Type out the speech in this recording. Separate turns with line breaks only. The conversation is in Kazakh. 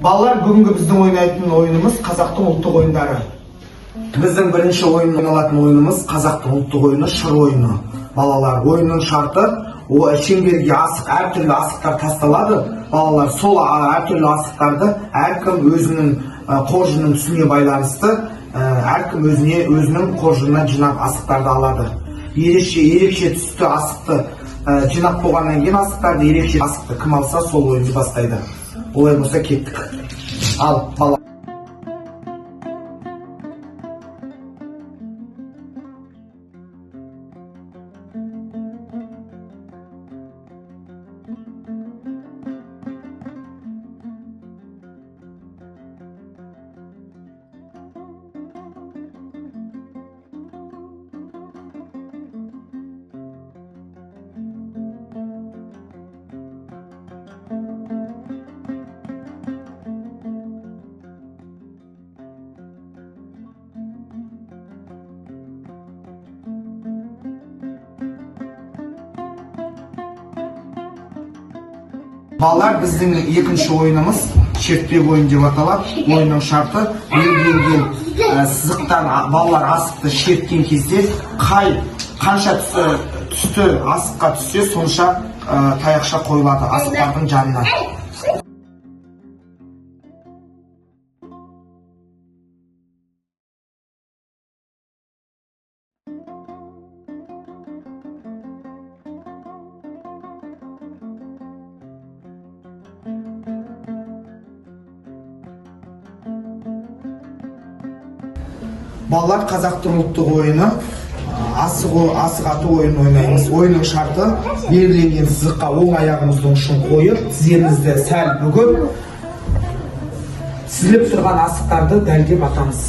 Балалар, бүгінгі біздің ойнайтын ойынымыз — қазақтың ұлттық ойындары. Біздің бірінші ойын ойналатын ойынымыз — қазақтың ұлттық ойыны — шыр ойыны. Балалар, ойынның шарты: о, шеңберге асық, әртүрлі асықтар тасталады. Балалар, сол әртүрлі асықтарды әркім өзінің қоржынының түсіне байланысты, әркім өзіне, өзінің қоржынынан жинап, асықтарды алады. Ерекше түсті асықты жинап болғаннан кейін, асықтарды, ерекше асықты кім алса, сол ойынды бастайды. Олай болса, кеттік. Ал, бала. Балалар, біздің екінші ойынымыз шертпек ойын деп аталады. Ойынның шарты: белгіленген сызықтан балалар асықты шерткен кезде қай қанша түсті асыққа түссе, сонша таяқша қойылады асықтардың жанына. Балалар, қазақтың ұлттық ойыны асық ату ойынын ойнаймыз. Ойынның шарты: белгіленген сызыққа оң аяғымыздың ұшын қойып, тіземізді сәл бүгіп, тізіліп тұрған асықтарды дәлдеп атамыз.